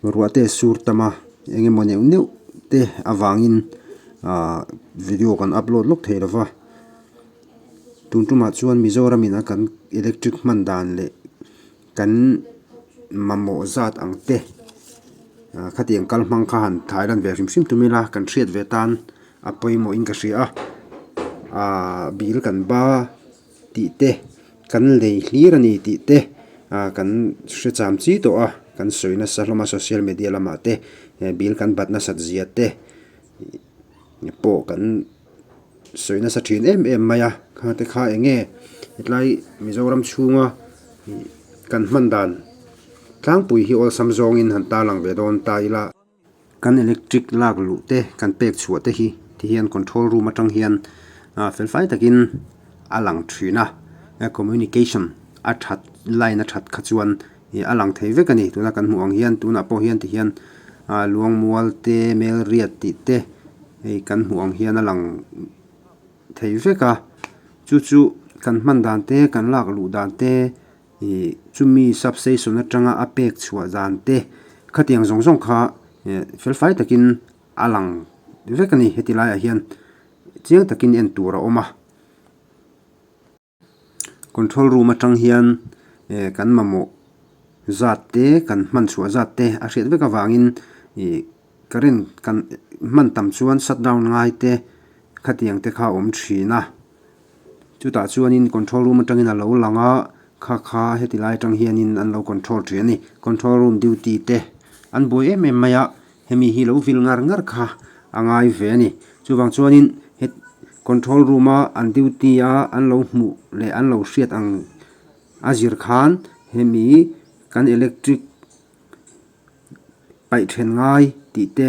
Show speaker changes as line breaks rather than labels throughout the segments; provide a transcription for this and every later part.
Ruah te sur tam a eng emaw neuh neuh te avangin ah video kan upload lawk thei lova tun tumah chuan Mizoram in a kan electric hman dan leh kan mamawh zat ang te ah khatiang kal hmang kha han thai lan ve hrim hrim tum ila kan hriat ve tan a pawimawh in ka hria a ah bill kan ba. Tih te, kan lei hlir a ni tih te kan hre cham chi tawh a, kan sawi nasa hlawm a social media lamah te bill kan bat nasat zia te pawh kan sawi nasa thin em em mai a, kha te kha eng nge hetlai Mizoram chhunga kan hman dan tlangpui hi awlsam zawngin han tarlang ve dawn ta ila. Kan electric lak luh te kan pek chhuah te hi ti hian control room atang hian ah fel fai takin a lang thin a communication a that line a that kha chuan ih a lang thei vek a ni tuna kan hmuh ang hian tunah pawh hian ti hian ah luangmual te melriat tih te hei kan hmuh ang hian a lang thei vek a chu chu kan hman dan te kan lak luh dan te. Ih chumi substation atanga a pek chhuah zan te khatiang zawng zawng kha eh fel fai takin a lang vek a ni heti laiah hian chiang takin en tur a awm a. Control room atang hian eh kan mamawh zat te kan hman chhuah zat te a hriat vek avangin ih current kan hman tam chuan shutdown ngai te khatiang te kha a awm thin a. Chutah chuanin control room atangin a lo lang a, kha kha heti lai atang hianin an lo control thin a ni. Control room duty te an buai em em mai a, hemi hi lo vil ngar ngar kha a ngai ve a ni. Chuvang chuanin he control room a an duty a an lo hmuh leh an lo hriat ang a zir khan hemi kan electric paih then ngai tih te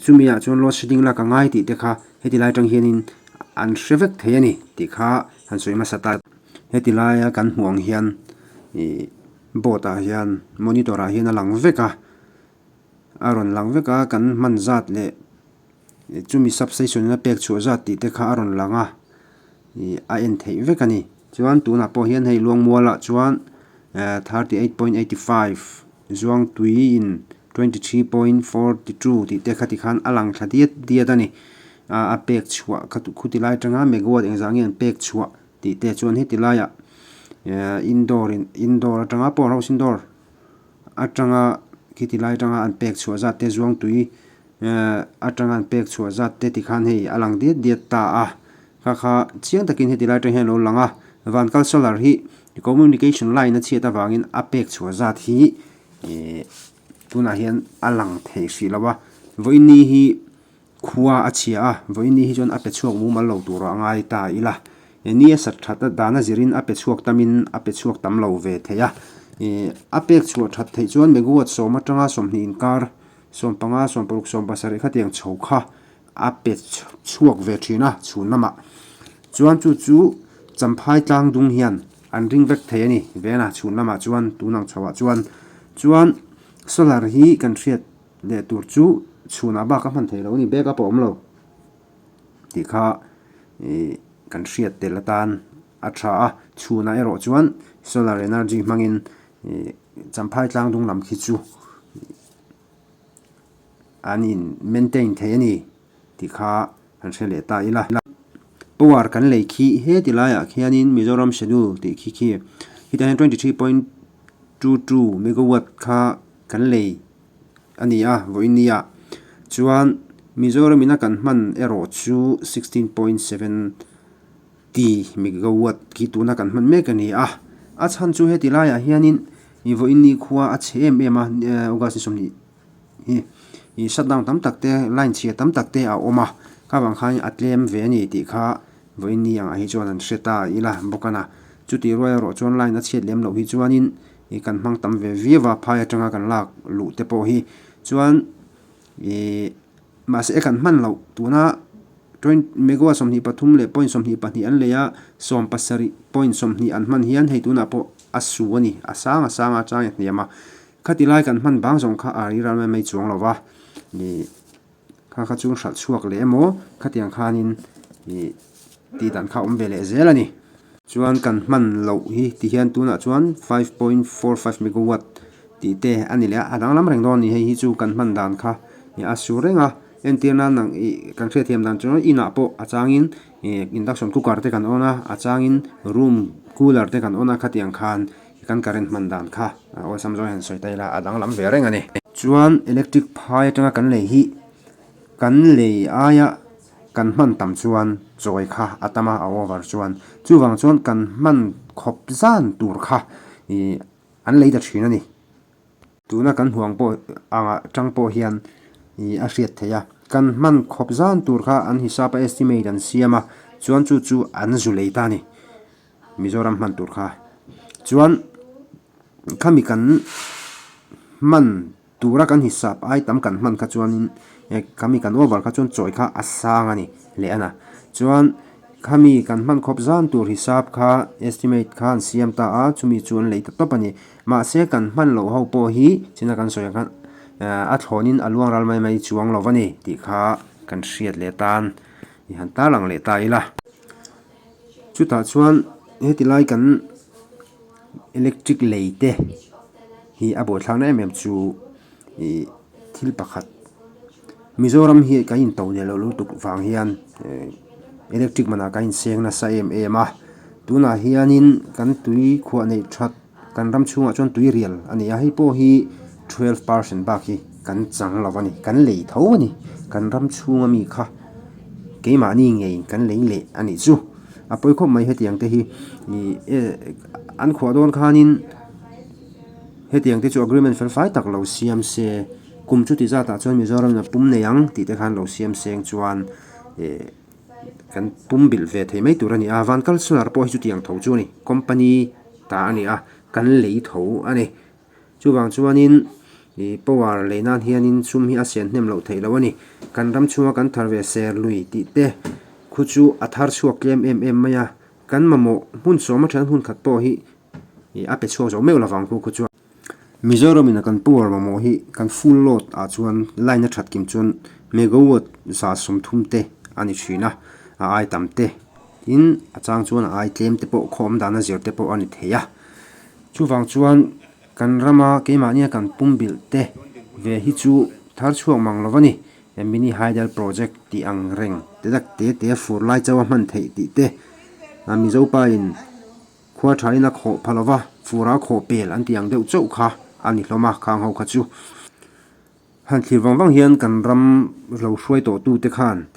chumi ah chuan load shedding lak a ngai tih te kha heti lai atang hianin an hre vek thei a ni tih kha han sawi hmasa ta. Heti laia kan hmuh ang hian ih board ah hian monitor ah hian a lang vek a, a rawn lang vek a kan hman zat leh chumi substation in a pek chhuah zat tih te kha a rawn lang a ih a en theih vek a ni. Chuan tunah pawh hian hei Luangmual ah chuan 38.85 Zuangtui in 23.42 tih te kha tikhan a lang thla diat diat a ni. A pek chhuah kha khuti lai atanga megawatt engzah nge an pek chhuah tih te chuan heti laiah indoor in indoor atanga power house indoor atanga khiti lai atanga an pek chhuah zat te Zuangtui atanga an pek chhuah zat te tikhan hei a lang diat diat ta a. Kha kha chiang takin heti lai atang hian a lo lang a, Vankal Solar hi communication line a chhiat avangin a pek chhuah zat hi eh tunah hian a lang thei hrih lo a, vawiini hi khua a chhia a, vawiini hi chuan a pe chhuak mumal lo tur a ngai ta ila, ni a sat that a dan a zirin a pe chhuak tamin a pe chhuak tam lo ve thei a, eh a pek chhuah that theih chuan megawatt sawm atanga 20 inkar 15 16 17 khatiang chho kha a pe chhuak ve thin a chhun lamah chuan chu chu champhai tlang dung hian an ring vek thei a ni vena chhun lamah chuan tun ang chhoah chuan chuan solar hi kan hriat leh tur chu chhunah bak a hman thei lo a ni bag a pawh awm lo tih kha ih kan hriat tel atan a tha a chhunah erawh chuan solar energy hmangin ih champhai tlang dung lam khi chu. An in maintain thei a ni tih kha han hre leh ta ila. Power kan lei khi heti laiah khianin Mizoram schedule tih khi khi hetah hian 23.22 megawatt kha kan lei a ni a vawiin nia chuan Mizoram ina kan hman erawh chu 16.7 ti megawatt khi tuna kan hman mek a ni a. A chhan chu heti laiah hianin vawiin ni khua a chhe em em a August ni 20. Hi ih shutdown tam tak te line chhia tam tak te a awm a kha vang khan a tlem ve a ni tih kha vawiin ni angah hi chuan an hre ta ila bawk a na chuti ruai erawh chuan line a chhiat lem loh hi chuanin ih kan hmang tam ve viau a phai atanga kan lak luh te pawh hi chuan ih mahse kan hman loh tuna megawatt 23 leh point 22 an lei a 17 point 20 an hman hian hei tunah pawh a su a ni a sang a sang a chang a hniam a. Khati lai kan hman bang zawng kha a ri ral mai mai chuang lo va, ih kha kha chu hralh chhuak leh emaw khatiang khanin ih tih dan kha a awm ve leh zel a ni. Chuan kan hman loh hi ti hian tunah chuan 5.45 megawatt Tih te a ni leh a, a danglam reng dawn a ni. Hei hi chu kan hman dan kha a su reng a, entir nan nang ih kan hriatthiam dan chu inah pawh a changin ih induction cooker te kan on a, a changin room cooler te kan on a khatiang khan kan current hman dan kha awlsam zawng hian sawi ta ila a danglam ve reng a ni. Chuan electric phai atanga kan lei hi kan lei aia kan hman tam chuan chawi kha a tam a, a over chuan chuvang chuan kan hman khawp zan tur kha ih An lei ta thin a ni. Tuna kan huang pawh angah tang pawh hian ih a hriat theih a. Kan hman khawp zan tur kha an hisap a estimate an siam a, chuan chu chu an zu lei ta a ni. Mizoram hman tur kha. Chuan khami kan hman Tura kan hisap ai tam kan hman kha chuanin khami kan over kha chuan chawi kha a sang a ni leh a na. Chuan khami kan hman khawp zan tur hisap kha estimate kha an siam ta a, chumi chu an lei ta tawp a ni. Mahse kan hman loh ho pawh hi china kan sawi ang khan a thlawnin a luang ral mai mai chuang lo a ni tih kha kan hriat leh tan i han tarlang leh ta ila. Chutah chuan heti lai kan. Electric lei te hi a buaithlakna em em chu ih thil pakhat Mizoram hi kan in to nel loh lutuk vang hian eh electric manah kan inseng nasa em em a tunah hianin kan tui khuah neih that kan ram chhungah chuan tui rial a ni a hei pawh hi twelve percent bak hi kan chang lo a ni kan lei tho a ni kan ram chhunga mi kha keimahni ngei kan lei leh a nih chu. A pawi khawp mai hetiang te hi ih an khuah dawn khanin hetiang te chu agreement fel fai tak lo siam se kum chuti zatah chuan Mizoram in a pum nei ang tih te khan lo siam seng chuan ih kan pum bilh ve thei mai tur a ni a Vankal solar pawh hi chutiang tho chu a ni company ta a ni a kan lei tho a ni. Chuvang chuanin ih power lei nan hianin sum hi a sian hnem loh theih loh a ni. Kan ram chhunga kan thar ve ser lui tih te khu chu a thar chhuak tlem em em mai a. Kan mamawh hmun sawm atang hmun khat pawh hi ih a pe chhuak zo meuh lovang khu khu chuan. Mizoram in a kan power mamawh hi kan full load ah chuan line a that kim chuan megawatt 30 te a ni thin a, a ai tam te tin a chang chuan a ai tlem te pawh khawm dan a zir te pawh a ni thei a. Chuvang chuan kan rama keimahnia kan pumbilh te ve hi chu thar chhuak mang lo va ni. Mini Hydel Project tih ang reng te tak te te fur lai chauha hman theih tih te Mizo pa in khua thain a khawh pha lova fura khawh pel an tih ang deuh chauh kha a ni hlawm a, khang ho kha chu. Han thlir vang vang hian kan ram lo hruai tawh tu te khan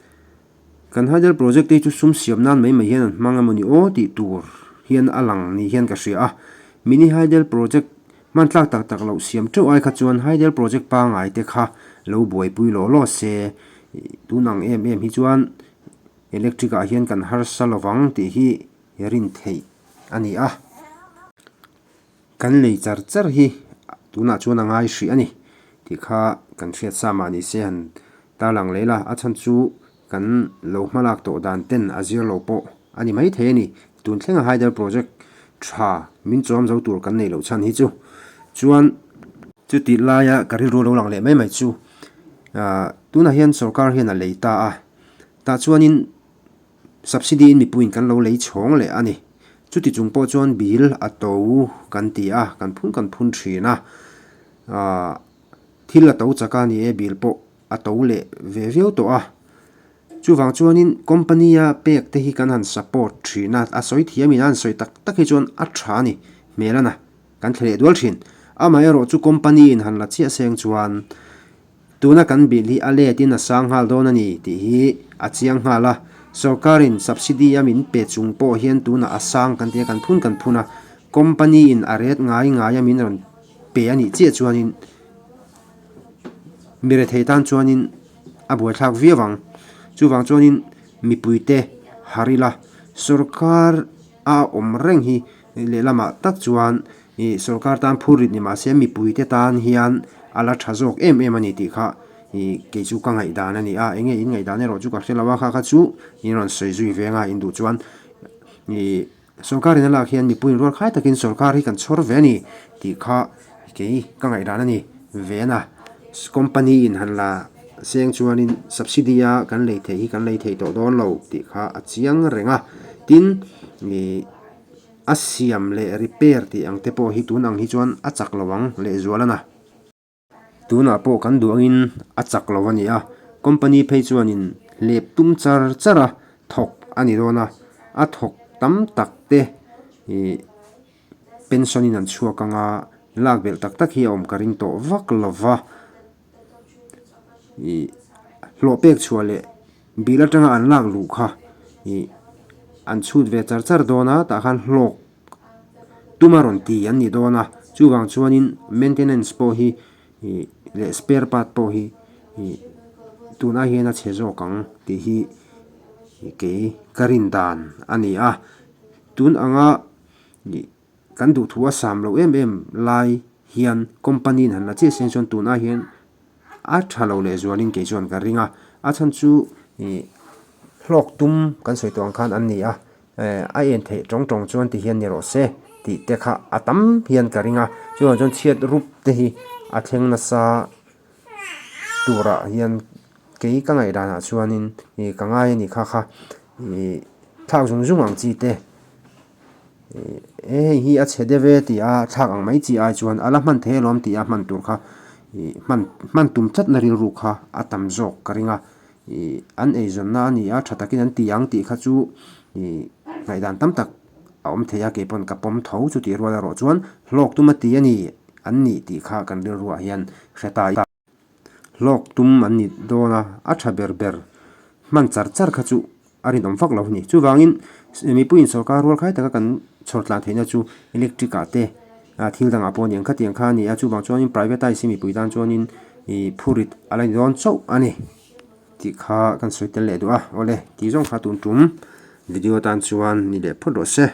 Kan Hydel project te hi chu sum siam nan mai mai hian an hmang emaw ni aw tih tur hian a lang ni hian ka hria a. Mini Hydel project hman tlak tak tak loh siam teuh ai kha chuan Hydel project pangai te kha lo buaipui law law se tun ang em em hi chuan electric ah hian kan harsa lovang tih hi rin theih a ni a. Kan lei char char hi tunah chuan a ngai hrih a ni tih kha kan hriat sa mah ni se han tarlang leh la, a chhan chu kan lo hmalak tawh dan ten a zir lo pawh a ni maithei a ni. Tun thlenga Hydel project tha min chawm zo tur kan neih loh chhan hi chu chuan chutih laia ka rilru lo lang leh mai mai chu tunah hian sorkar hian a lei ta a, tah chuanin Subsidy in mipuiin kan lo lei chhawng leh a ni. Chuti chung pawh chuan bill a to kan ti a, kan phun kan phun thin a. Aaa thil a to chak a ni e, bill pawh a to leh ve viau tawh a. Chuvang chuanin company a pek te hi kan han support thin a, a sawi thiamin a han sawi tak tak hi chuan a tha a ni hmel a na, kan thle leh dual thin. Amaherawhchu chu company in han la chiah seng chuan Tuna kan bill hi a let in a sang nghal dawn a ni tih hi a chiang nghal a, sorkarin subsidy a min pe chung pawh hian tunah a sang kan ti a, kan phun kan phun a, company in a ret ngai ngai a min rawn pe a nih chiah chuanin mi rethei tan chuanin a buaithlak viau ang. Chuvang chuanin mipuite har ila sorkar a awm reng hi lehlamah tak chuan Ih sorkar tan phur rit ni mah se mipuite tan hian a la tha zawk em em a ni tih kha ih kei chu ka ngaihdan a ni a, enge in ngaihdan erawh chu ka hre lo a, kha kha chu in rawn sawi zui veng a in duh chuan ih sorkar in a lak hian mipui in rual khai takin sorkar hi kan chhawr ve a ni tih kha kei ka ngaihdan a ni ve a na company in han la seng chuanin subsidy a kan lei theih hi kan lei thei tawh dawn lo tih kha a chiang reng a, tin ih. A siam leh repair tih ang te pawh hi tun ang hi chuan a chak lo ang lehzual a na. Tunah pawh kan duh angin a chak lo a ni a, company phei chuanin hlep tum char char a thawk a ni dawn a, a thawk tam tak te ih pension in an chhuak anga lak belh tak tak hi a awm ka ring tawh vak lo va, ih hlawh pek chhuah leh Bill atanga an lak luh kha ih an chhut ve char char dawn a tah khan hlawk tuma rawn ti an ni dawn a chuvang chuanin maintenance pawh hi ih leh spare part pawh hi ih tunah hian a chhe zawk ang tih hi kei ka rin dan a ni a tun anga ih kan duhthu a sam loh em em lai hian company in han la chiah se chuan tunah hian A tha lo leh zualin kei chuan ka ring a, a chhan chu ih hlawk tum kan sawi tawh ang khan an ni a, a en theih tawng tawng chuan ti hian ni rawh se tih te kha a tam hian ka ring a, chuvang chuan chhiat rup te hi a thleng nasa turah hian kei ka ngaihdanah chuanin ih ka ngai a ni kha kha ih thlak zung zung ang chi te. He hei hi a chhe deuh e tih a thlak ang mai chi ai chuan a la hman thei alawm tih a hman tur kha ih hman hman tum tlatna rilru kha a tam zawk ka ring a ih an eizawnna a ni a tha takin an ti ang tih kha chu ih ngaihdan tam tak a awm thei a keipawn ka pawm tho chutih rual erawh chuan hlawk tum a ti a ni an nih tih kha kan rilruah hian hre ta ila. Hlawk tum an ni dawn a, a tha ber ber hman char char kha chu a rinawm vak lo a ni. Chuvangin mipuiin sawrkar rual khai taka kan chhawr tlan theihna chu electric ah te thil dangah pawh a ni ang khatiang kha a ni a, chuvang chuanin privatize hi mipui tan chuanin ih phurit a la ni dawn chauh a ni tih kha kan sawi tel leh duh a. Awle, tih zawng kha tun tum video tan chuan ni leh phawt rawh se.